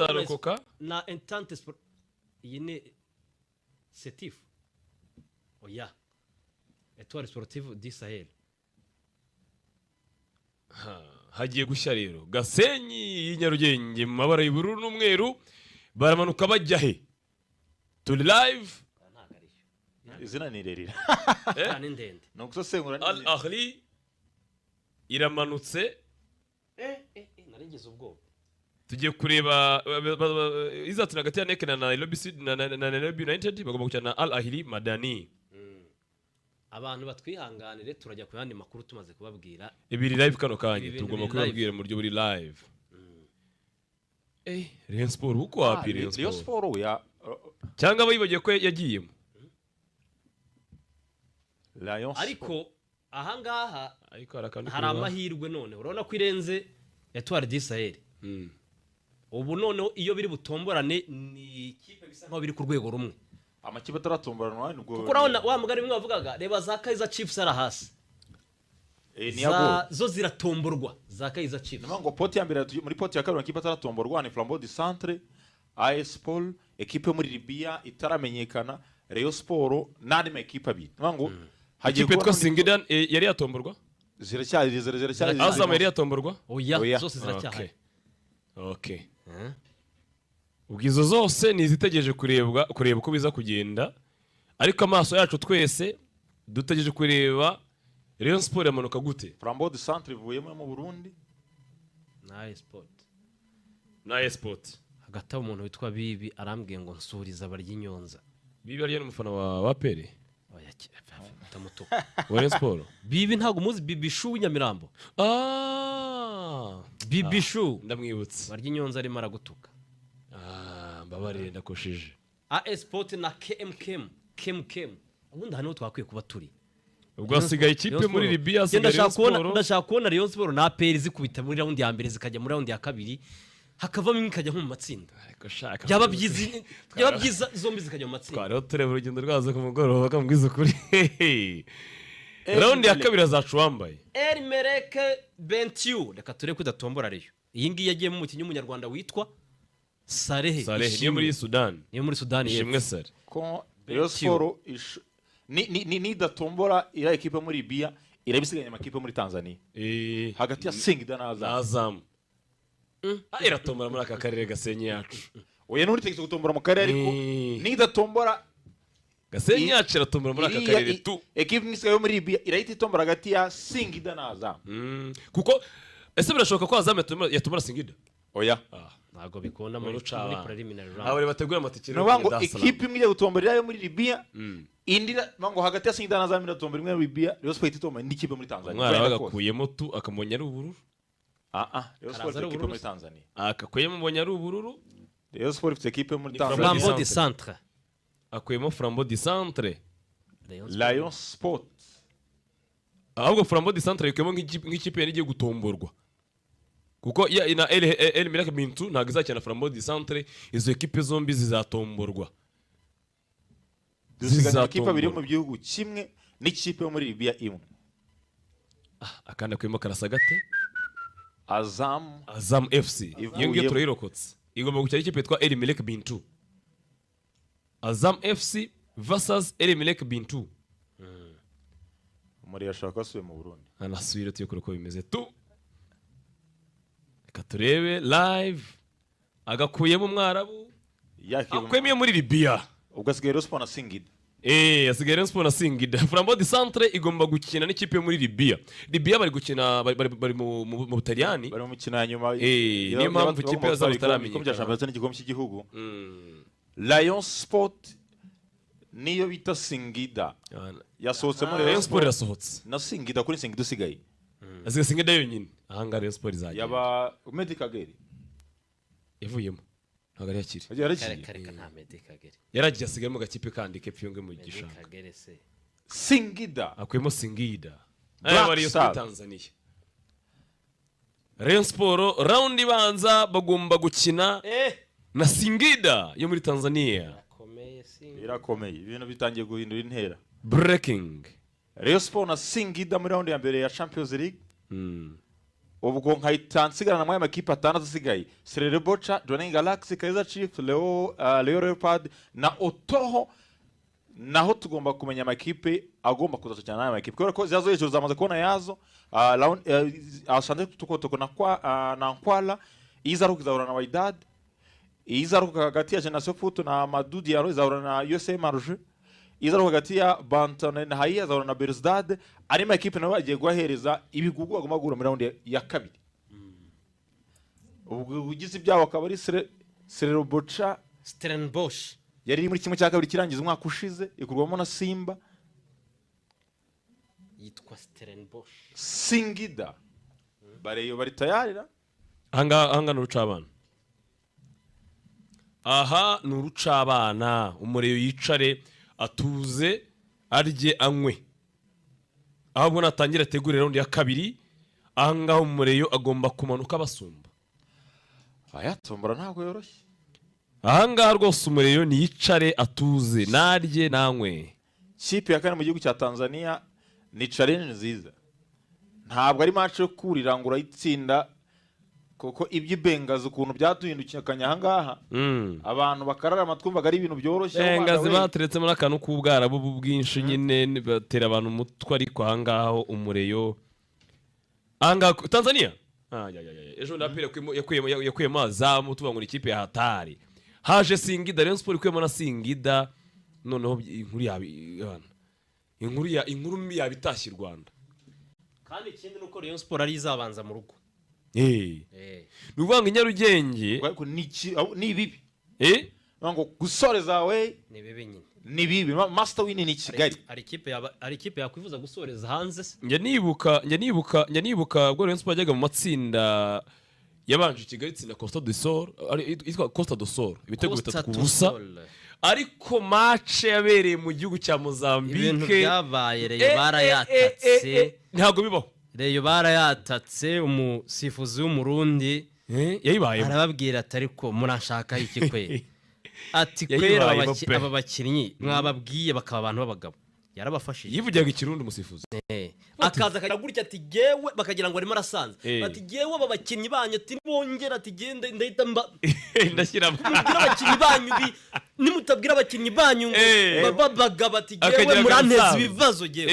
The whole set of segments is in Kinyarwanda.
Izarokoka. Na Entente Sport. Iyi ni Setif, oya, Etoile Sportive du Sahel. Ha, hagiye gushya rero. Gasenyi y'i Nyarugenge mu mabara y'ubururu n'umweru baramanuka bajya he? Turi live. Ntabwo ariyo. Izina ni rirerire. Ah, ni ndende. Ni ugusesengura. Al Ahli iramanutse. Narigeze ubwoba. Tugiye kureba izatsinda hagati ya NEC na Nairobi City na Nairobi United. Bagomba gukina na Al Ahli Madani. Abantu batwihanganire, turajya ku yandi makuru tumaze kubabwira. Ibiri live kano kanya. Ibi bintu Tugomba biri. kubabwira mu buryo buri live. Rayon Sport uko wapi? Rayon Rayon Sport Sport ya cyangwa abayibagiye ko yagiyemo. Rayon Sport. Ariko ahangaha Ariko hari akantu hari kureba. amahirwe. None urabona ko irenze Etoile du Sahel. Ubu noneho iyo biri butomborane ni ikipe bisa nkaho biri ku rwego rumwe. Amakipe ataratomboranwa nubwo. Kuko urabona wa mugani bimwe wavugaga, reba za Kaizer Chiefs ari hasi. Ni yago. Zo ziratomborwa, za Kaizer Chiefs. Niyo ngo pot ya mbere, muri pot ya kabiri amakipe ataratomborwa ni Flambeau du Centre, AS Pol, ekipe yo muri Libya itaramenyekana, Rayon Sport n'andi makipe abiri. Niyo ngo hagiye Ikipe kuba yitwa Singida yari yatomborwa. Ziracyari Azam yari yatomborwa. Oya. Oya. Zose ziracyahari. Okay. Ubwo izo zose ni izitegereje kurebwa, kureba uko biza kugenda, ariko amaso yacu twese dutegereje kureba Rayon Sport yamanuka gute. Flambeau du Centre ivuyemo yo mu Burundi. Na AS Sport. Na AS Sport. Hagati aho umuntu witwa Bibi arambwiye ngo nsuriza abarya inyonza. Bibi ariyo n'umufana wa APR. Oya, ndamutuka. Wa Rayon Sport. Bibi ntabwo muzi, Bibi Shu w'inyamirambo. Ah. Bibi Shu. Ndamwibutse. Barya inyonza arimo aragutuka. Ah, mbabarire, ndakosheje. AS Sport na KMKM, KMKM. Ubundi aha niho twakwiye kuba turi. Ubwo hasigaye ikipe Rayon muri Sport. Libya, Njye hasigaye Rayon ndashaka kubona Sport. Ndashaka kubona Rayon Sport na APR zikubita muri round ya mbere, zikajya muri round ya kabiri, hakavamo imwe ikajya nko mu matsinda. Ariko shaka Byaba byiza zombi zikajya mu matsinda. Twariho tureba urugendo rwazo ku mugoroba, kamubwiza ukuri, round ya kabiri azaca uwambaye. El Merreikh Bentiu, reka turebe ko idatombora Rayon. Iyi ngiyi yagiyemo umukinnyi w'umunyarwanda witwa Sarehe. Saleh niyo muri Sudani. Niyo muri Sudani Ishimwe y'Epfo. Saleh. Ko Rayon Sport ni nidatombora iriya ekipe muri Libya, irabisigaye amakipe muri Tanzania hagati ya Singida na Azam. Azam. Ah, iratombora muri aka karere, Gasenyi yacu. Oya, n'uri gutombora mu karere, ariko nidatombora Gasenyi yacu iratombora muri aka iriya karere tu. Ekipe imwe isigaye yo muri Libya irahita itombora hagati ya Singida na Azam. Kuko ese birashoboka ko Azam yatombora Singida? Oya. Ntabwo bikunda muri Uruca muri abana. preliminary Aba round. bari bategura amatike Ni rero ukuvuga ngo kugenda Dar es Salaam. ekipe imwe ijya gutombora iriya yo muri Libya, indi iravuga ngo hagati ya Singida na Azam iratombora imwe muri Libya, Rayon Sport ihita itombora indi kipe muri Tanzania. Umwana Wenda kose. bagakuyemo tu akamubonye ari ubururu. Ah ah, Rayon Sport Karaza ifite ari ekipe ubururu muri se? Tanzania. Akakuyemo mbonye ari ubururu. Rayon Sport ifite ekipe muri Ni Tanzania. Flambeau du Centre. Akuyemo Flambeau du Centre. Rayon Sport. Rayon Sport. Ahubwo Flambeau du Centre ikuyemo nk'ikipe yari igiye gutomborwa, kuko ya na El Merreikh Bintu ntabwo izakina Flambeau du Centre. Izo ekipe zombi zizatomborwa. Dusigaye amakipe abiri yo Zizatomborwa. mu gihugu kimwe n'ikipe yo muri Libya imwe. Akandi akuyemo karasa gate. Azam. Azam FC iyo ngiyo Ivuyemo. turayirokotse, igomba gukina ikipe yitwa El Merreikh Bintu. Azam FC versus El Merreikh Bintu. Umuriro ashobora kuba asubiye mu Burundi. Anasubire tuyikora uko bimeze tu. Reka turebe live, agakuyemo umwarabu. Akuyemo iyo muri Libya. Ubwo asigaye Rayon Sport na Singida. Asigaye Rayon Sport na Singida. Flambeau du Centre igomba gukina n'ikipe yo muri Libya. Libya bari gukina, bari mu Butaliyani. Bari mu mikino ya nyuma. Niyo mpamvu ikipe yazabo igikombe cya itaramenyekana. shampiyona n'igikombe cy'igihugu. Rayon Sport niyo bita Singida yasohotse muri Rayon Sport irasohotse. Na Singida, kuri Singida usigaye. Asigaye Singida yonyine. Ahangaha Rayon Sport izagenda. Yaba Medi Kagere. Yavuyemo, ntabwo ari yakiri. Yaragiye. Kare kare, nta Medi Kagere. Yaragiye, asigayemo agakipe kandi kepfo iyo ngiyo mu Medi gishanga. Kagere se? Singida. Akuyemo Singida. Black Aya bari Star. kuri Tanzania. Rayon Sport round ibanza bagomba gukina na Singida yo muri Tanzania. Akomeye si. Birakomeye, ibintu bitangiye guhindura intera. Breaking. Rayon Sport na Singida muri round ya mbere ya Champions League. Ubwo nkahita nsigarana muri aya makipe atandatu asigaye: Stellenbosch, Jwaneng Galaxy, Kaizer Chiefs, Leo Leopard na Otoho. Naho tugomba kumenya amakipe agomba kuzacana n'aya makipe, kubera ko ziyazo hejuru zamaze kubona yazo. Asante Tukotoko na kwa na Nkwala izaruka izahura na Wydad, izaruka hagati ya Generation Foot na Amadou Diallo izahura na USM Alger, izaruka hagati ya Bantane na Haya izahura na Belouizdad. Ari makipe nabo bagiye guhahereza ibigugu bagomba guhura muri round ya kabiri. Ubwo ugize ibyago akaba ari Stellenbosch. Stellenbosch. Yari iri muri 1/2 kirangiza umwaka ushize, ikurwamo na Simba. Yitwa Stellenbosch. Singida bareyo bari tayari. Ahangaha ni urucabana, aha ni urucabana. Umureyo yicare atuze, arye, anywe, ahubwo natangira ategure round ya kabiri. Ahangaha umureyo agomba kumanuka basumba. Aya tombora ntabwo yoroshye. Ahangaha rwose umureyo niyicare atuze, narye, nanywe. Kipe ya kane mu gihugu cya Tanzania ni challenge nziza. Ntabwo ari match yo kurira ngo urayitsinda, kuko iby'ibengazi ukuntu byaduhindukanye ahangaha, abantu bakararama, twumvaga ari ibintu byoroshye. Bengazi we. Bateretsemo n'akantu k'ubwarabu bwinshi nyine, batera abantu umutwe. Ariko ahangaha ho umureyo, ahangaha Tanzania. Ah, ya, ya, ya. Ejo ndapira yakuyemo Azamu, tuvuga ngo ni ikipe ya hatari. Haje Singida, Rayon Sport ikuyemo na Singida, noneho inkuru yaba inkuru ya inkuru mbi yaba itashye i Rwanda. Kandi ikindi ni uko Rayon Sport ari izabanza mu rugo. Ni ukuvuga ngo i Nyarugenge. Ariko ni bibi. Ngo gusoreza we. Ni bibi nyine. Ni bibi. Must win ni Kigali. Hari ikipe yakwifuza gusoreza hanze se? Njya nibuka ubwo Rayon Sport yajyaga mu matsinda, yabanje i Kigali itsinda Costa do Sol, yitwa Costa do Sol, ibitego Costa bitatu ku do busa. Sol. Ariko match yabereye mu gihugu cya Ibintu Mozambique byabaye, Rayon barayatatse. Ntabwo bibaho. Rayon barayatatse, umusifuzi w'Umurundi Yayibayemo. arababwira ati: "Ariko muranshaka iki kwe?" Ati: "Kwera Yayibayemo pe. aba bakinnyi mwababwiye bakaba abantu b'abagabo." Yarabafashije. Yivugiraga Ikirundi umusifuzi. Akaza akagira gutya ati: "Gewe," bakagira ngo arimo arasanza. Ati: "Gewe aba bakinnyi banyu," ati, "nibongera," ati, "gende ndahita mba Ndashyiramo. Mubwire abakinnyi banyu nimutabwira abakinnyi banyu ngo babagabo," ati, "gewe Akagira muranteza agasanzu. ibibazo gewe."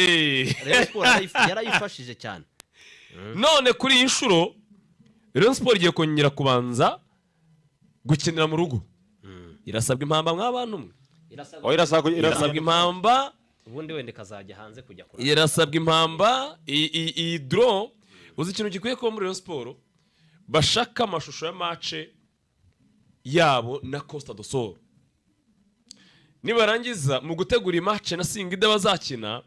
Rayon Sport yarayifashije cyane. None kuri iyi nshuro Rayon Sport igiye kongera kubanza gukinira mu rugo, irasabwa impamba mw'abantu mwe. Irasabwa. Oh, irasabwa. Irasabwa impamba. Ubundi wenda ikazajya hanze kujya kurara. Irasabwa impamba. Iyi draw, uzi ikintu gikwiye kuba muri Rayon Sport? Bashaka amashusho ya match yabo na Costa do Sol. Nibarangiza mu gutegura match na Singida bazakina,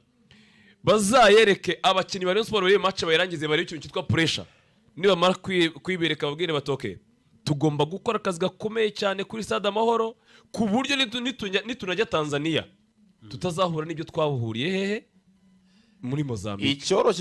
bazayereke abakinnyi ba Rayon Sport barebe match, bayirangize, barebe ikintu cyitwa pressure. Nibamara kuyibereka, babwire batoke tugomba gukora akazi gakomeye cyane kuri Stade Amahoro, ku buryo nitunajya Tanzania tutazahura n'ibyo twahuriye hehe muri Mozambique. Icyoroshye.